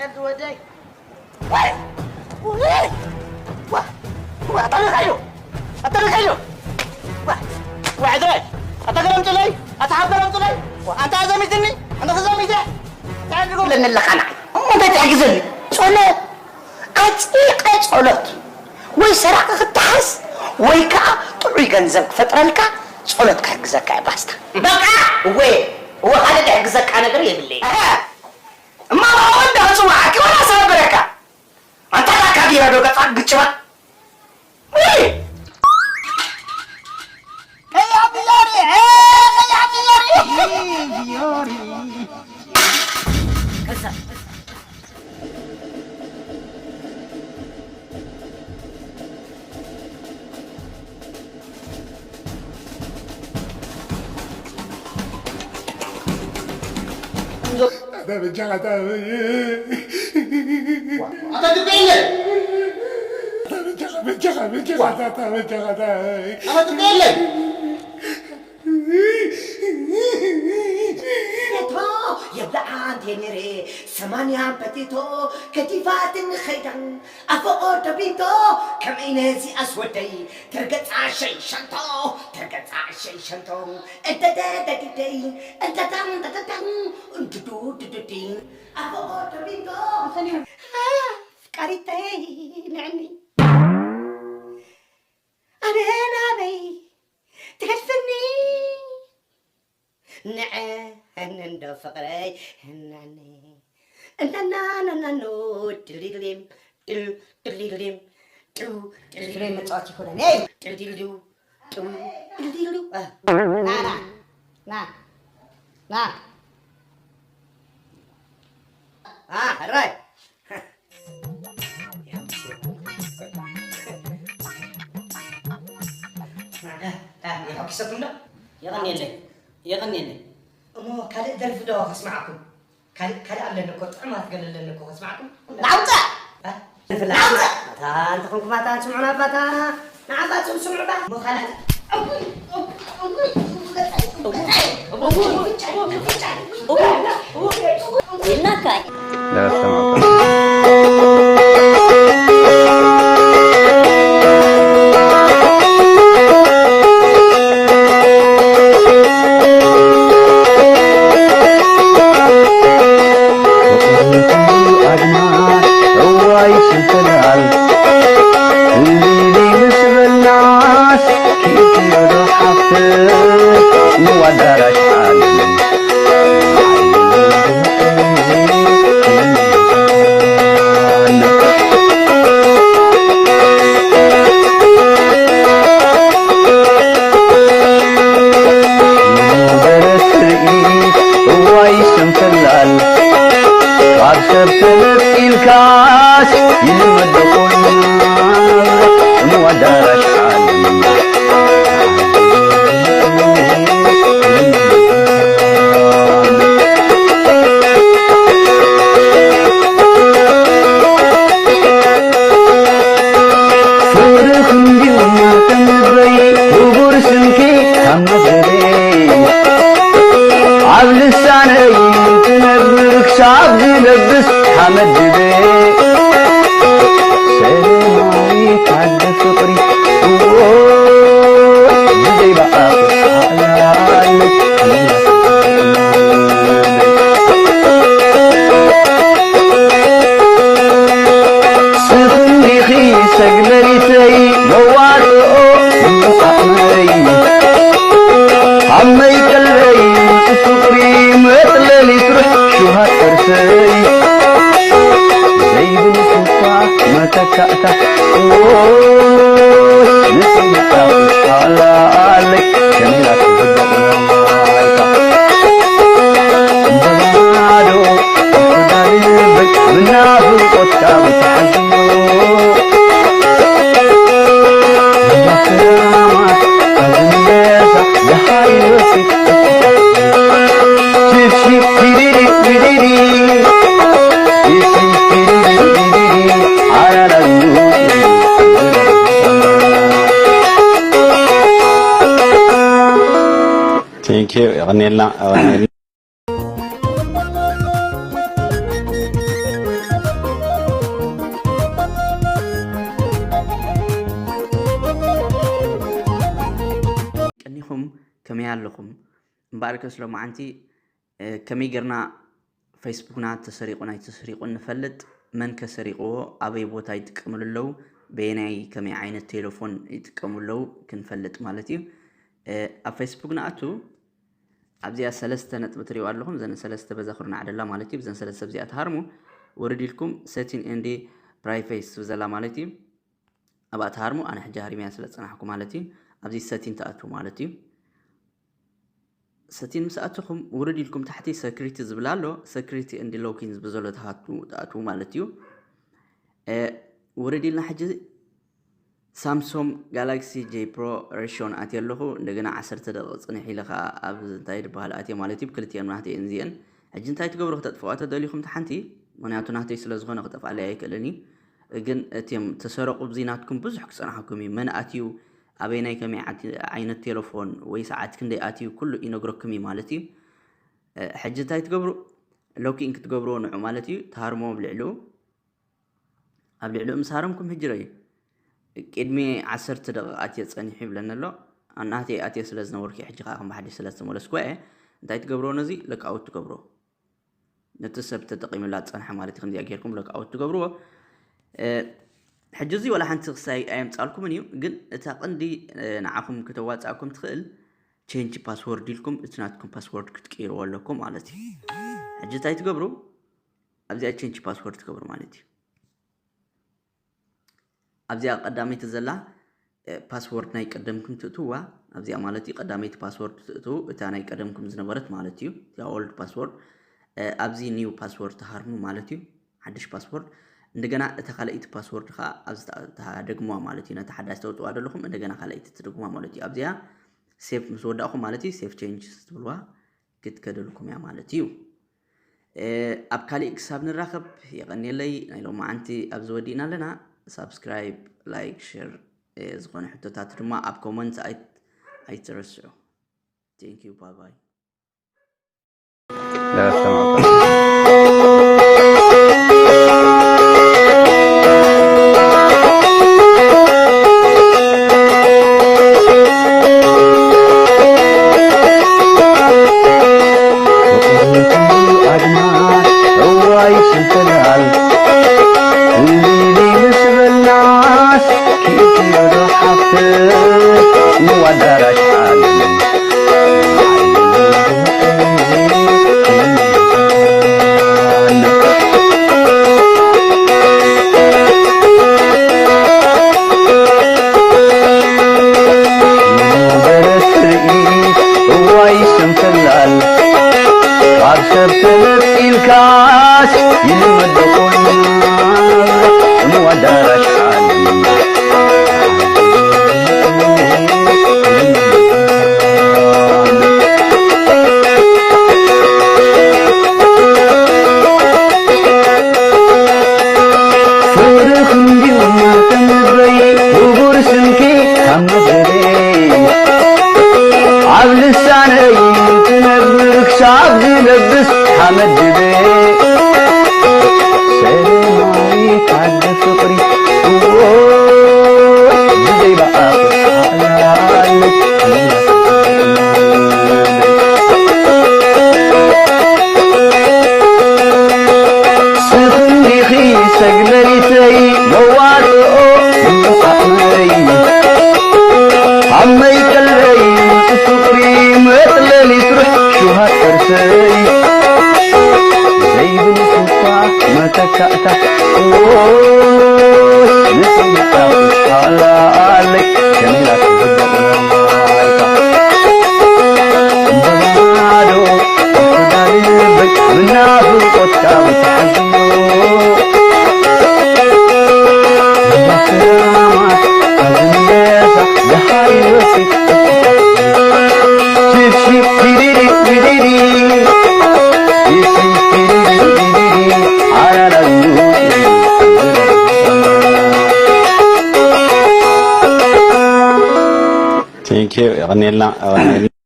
ወደይ። ወይ! ወይ! ዋ! ዋ! ኣታ ሚካኤሉ! ኣታ ሚካኤሉ! ዋ! ዋ! ዕድራይ! ኣታ ገረምጭለይ! ኣታ ሓብ ገረምጭለይ! ዋ! ኣንታ ዘሚትኒ! ኣንታ ዘሚተ! እንታይ ኣድርጎ ብለኒ ኣለኻ ንዓይ? እሞ እንታይ ትሕግዘኒ? ጸሎት! ኣጽቢቐ ጸሎት! ወይ ሰራቂ ክትሓዝ ወይ ከኣ ጥዑይ ገንዘብ ክፈጥረልካ ጸሎት ክሕግዘካ እየ ባስታ። በቃ! እወ! እወ ካልእ ዝሕግዘካ ነገር የብለይ። ኣሃ! እማ ወዲ ክጽውዓኪ ወላ ሰበረካ። ኣንታ ላካ ቢራ ዶ ገጻ ግጭባ። ውይ! ከያ ቢዮሪ፣ እ፣ ከያ ቢዮሪ። ቢዮሪ። የብልዓን ቴኔሬ ሰማንያን በቲቶ ከቲፋትን ኸይዳን ኣፈቆ ደቢቶ ከመይ ነዚ ኣስወደይ ተርገጻ ሸይሸንቶ ተርገጻ ሸይሸንቶ እደደደድደይ እደዳን ደደዳን እንድዱ ድድዲ ኣፈቆ ደቢቶ ኣፍቃሪተይ ንዕኒ ኣነ ናበይ ትገድፍኒ ንዐ እንዶ ፍቕረይ እናኒ እናናናናኖ ድልድሊም ድል ድልድሊም ድው ድልድሊም መጻወቲ ይኮነን። ሄይ! ድልድልድው ድው ድልድልድው እ፣ ና ና ና ና ኣ ሕራይ የሐጉሰኩም ዶ? የቐንየለይ፣ የቐንየለይ። እሞ ካልእ ደርፊ ዶ ከስምዓኩም? ካልእ፣ ካልእ ኣለኒ እኮ፣ ጥዑማት ገለ ኣለኒ እኮ ከስምዓኩም። ናውፃ! እ? ደርፊ ናውፃ! ኣታ እንተ ኾንኩም ኣታ ትስምዑና ኣባታ፣ ንዓባትኩም ስምዑ ባ። እሞ ካልእ እዋይ ስንፍላል ካብ ሰብ ተነጺልካስ ይልመድ ዶ ቁናኖ ኣዳራሽ ዓለም። ፍቕርኽ እንዲዩ ተምበይ ክቡር ስምኪ ካብ መዝገበይ ኣብ ልሳነይ ትነብር ክሳብ ዝለብስ ሓመድ ድበ ሰለማዊት ዓዲ ፍቕሪ እዎ ብዘይ በዓል ክሳዕላለች ስኽንዲኺ ሰግመሪተይ መዋፅኦ ዓቕመይ ዓመይ ቀልበይ ፍቕሪ መጥለሊ ስርሕ ሽውሃት ጥርሰይ ዘይብል ስኳ መተካእታ ንስምታ ኣለይ ከመይ ትግባእ Thank you. የቐንየልና፣ የቐንየልና። ኣለኹም። እምበኣርከስ ሎማዓንቲ፣ እ፣ ከመይ ጌርና ፌስቡክና ተሰሪቑን ኣይተሰሪቑን ንፈልጥ? መን ከ ሰሪቕዎ? ኣበይ ቦታ ይጥቀምሉ ኣለዉ? በየናይ ከመይ ዓይነት ቴሌፎን ይጥቀሙ ኣለዉ? ክንፈልጥ ማለት እዩ። እ፣ ኣብ ፌስቡክ ንኣቱ ኣብዚኣ ሰለስተ ነጥቢ ትሪእዋ ኣለኹም። እዘን ሰለስተ በዛ ኩርናዕ ደላ ማለት እዩ። ብዘን ሰለስተ ኣብዚኣ ትሃርሙ። ውርድ ኢልኩም ሴቲንግ ኤንድ ፕራይቬሲ ትብል ዘላ ማለት እዩ። ኣብኣ ትሃርሙ። ኣነ ሕጂ ሃሪመያ ስለ ዝጸናሕኩ ማለት እዩ። ኣብዚ ሴቲንግ ትኣትዉ ማለት እዩ። ሴቲንግ ምስ ኣተኹም ውርድ ኢልኩም ታሕቲ ሰክሪቲ ዝብል ኣሎ። ሰክሪቲ ኤንድ ሎኪን ዝብል ዘሎ ትኣትዉ፣ ትኣትዉ ማለት እዩ። እ፣ ውርድ ኢልና ሕጂ ሳምሶም ጋላክሲ ጄ ፕሮ ሬሽዮን ኣትየ ኣለኹ። እንደገና ዓሰርተ ደቂቕ ጽንሕ ኢለ ኸኣ ኣብ እንታይ ዝበሃል ኣትየ ማለት እዩ። ክልቲኤን ናህተይ እየን እዚኤን። ሕጂ እንታይ ትገብሩ? ክተጥፍዋ ተደሊኹም እቲ ሓንቲ፣ ምኽንያቱ ናህተይ ስለ ዝኾነ ክጠፍኣለይ ኣይክእልን እዩ። ግን እቲም ተሰረቑ ብዚ ናትኩም ብዙሕ ክጸንሓኩም እዩ። መን ኣትዩ፣ ኣበይ ናይ ከመይ ዓት-፣ ዓይነት ቴሌፎን ወይ ሰዓት ክንደይ ኣትዩ ኩሉ ይነግረኩም እዩ ማለት እዩ። እ፣ ሕጂ እንታይ ትገብሩ? ሎኪን ክትገብርዎ ንዑ ማለት እዩ። ትሃርምዎ ኣብ ልዕሊኡ። ኣብ ልዕሊኡ ምስ ሃረምኩም ሕጂ ረዩ። ቅድሚ ዓሰርተ ደቂቓ ኣትየ ጸኒሑ ይብለኒ ኣሎ። ናተይ ኣትየ ስለ ዝነበርኩ ሕጂ ከኣ ከም ብሓድሽ ስለ ዝተመለስኩ እየ። እንታይ ትገብርዎ ነዚ? ሎክኣውት ትገብርዎ። ነቲ ሰብ ተጠቒሙላ ዝጸንሐ ማለት እዩ። ከምዚኣ ጌርኩም ሎክኣውት ትገብርዎ። እ፣ ሕጂ እዚ ዋላ ሓንቲ ክሳይ ኣየምጻልኩምን እዩ፣ ግን እታ ቀንዲ፣ እ፣ ንዓኹም ከተዋጽኣኩም ትኽእል ቼንጅ ፓስወርድ ኢልኩም እቲ ናትኩም ፓስወርድ ክትቅይርዎ ኣለኩም ማለት እዩ። ሕጂ እንታይ ትገብሩ? ኣብዚኣ ቼንጅ ፓስወርድ ትገብሩ ማለት እዩ። ኣብዚኣ ቀዳመይቲ ዘላ፣ እ፣ ፓስወርድ ናይ ቀደምኩም ትእትውዋ። ኣብዚኣ ማለት እዩ ቀዳመይቲ ፓስወርድ ትእትው፣ እታ ናይ ቀደምኩም ዝነበረት ማለት እዩ። እታ ኦልድ ፓስወርድ፣ እ፣ ኣብዚ ኒው ፓስወርድ ትሃርሙ ማለት እዩ። ሓድሽ ፓስወርድ። እንደገና እታ ካልኣይቲ ፓስወርድ ከኣ ኣብዚ ትኣ-፣ ትደግሙዋ ማለት እዩ። ነታ ሓዳሽ ተውጽዋ ዘለኹም እንደገና ካልኣይቲ ትደግሙዋ ማለት እዩ። ኣብዚኣ ሴቭ ምስ ወዳእኹም ማለት እዩ፣ ሴቭ ቼንጅስ ትብልዋ ክትከደልኩም እያ ማለት እዩ። እ፣ ኣብ ካሊእ ክሳብ ንራኸብ የቐንየለይ። ናይ ሎማዓንቲ ኣብዚ ወዲእና ኣለና። ሳብስክራይብ፣ ላይክ፣ ሼር፣ እ፣ ዝኾነ ሕቶታት ድማ ኣብ ኮመንት ኣይ-፣ ኣይትረስዑ። Thank you፣ ባይ ባይ። Thank you። የቐንየልና።